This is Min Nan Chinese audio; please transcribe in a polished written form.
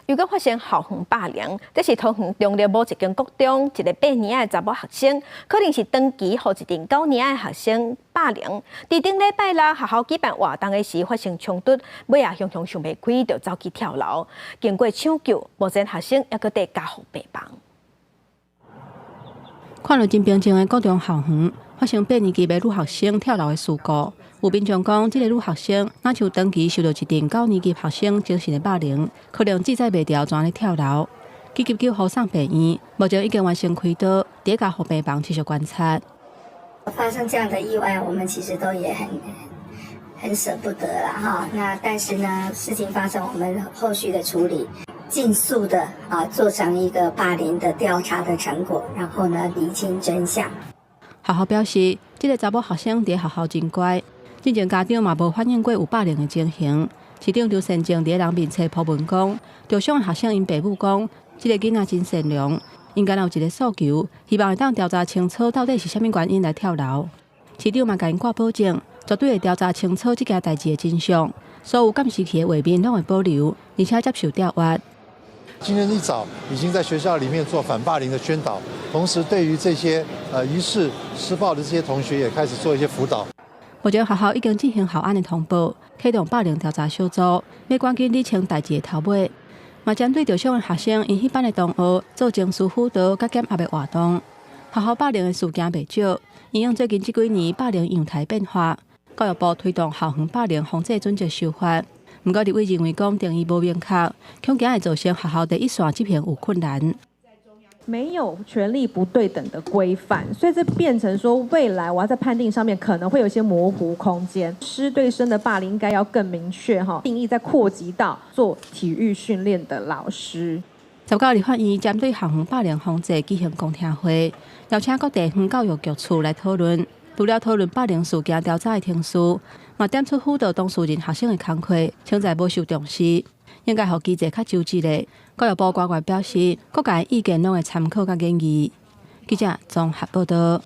又閣發生校園霸凌，這是桃園中壢某一間國中一个八年的查某學生，可能是長期予一陣九年的學生霸凌。佇頂禮拜六學校舉辦活動的時發生衝突，尾仔雄雄想袂開就走去跳樓。經過搶救，目前學生猶閣佇加護病房。看著真平靜的國中校園，發生八年級的女學生跳樓的事故。有民眾講，這个女學生若像長期受著一陣九年級學生精神的霸凌，可能自在袂牢，就按呢跳樓。緊急救護送病院，目前已經完成開刀，佇加護病房持續觀察。發生這樣的意外，我們其實都也很捨不得啦，哈。那但是呢，事情發生，我們後續的處理，盡速的啊做成一個霸凌的調查的成果，然後呢釐清真相。學校表示，這个查某學生佇學校真乖，之前家長嘛無反映過有霸凌的情形。市長劉善政佇人面冊 po 文講，受傷的學生𪜶爸母講，這个囡仔真善良，𪜶敢若有一个訴求，希望會當調查清楚到底是啥物原因來跳樓。市長嘛共𪜶掛保證，絕對會調查清楚這件代誌的真相，所有監視器的畫面攏會保留，而且接受調閱。今天一早已經在學校裡面做反霸凌的宣導，同時對於這些疑似施暴的這些同學，也開始做一些輔導。目前學校已經進行校安的通報，啟動霸凌調查小組，欲趕緊理清代誌的頭尾。嘛針對受傷的學生，𪜶彼班的同學做情緒輔導佮減壓的活動。學校霸凌的事件袂少，因應最近這幾年霸凌樣態變化，教育部推動校園霸凌防制準則修法。毋過立委認為講定義無明確，恐驚會造成學校第一線執行有困難。沒有權力不對等的規範，所以這變成說未來我要在判定上面可能會有一些模糊空間。師對生的霸凌應該要更明確哈，定義再擴及到做體育訓練的老師。19立法院針對校園霸凌防制舉行公聽會，邀請各地方教育局處來討論。除了討論霸凌事件調查的程序，嘛點出輔導當事人學生的工課，稱讚無受重視，應該予機制較周詳的。教育部官員表示，各界意見攏會參考佮研議。記者綜合報道。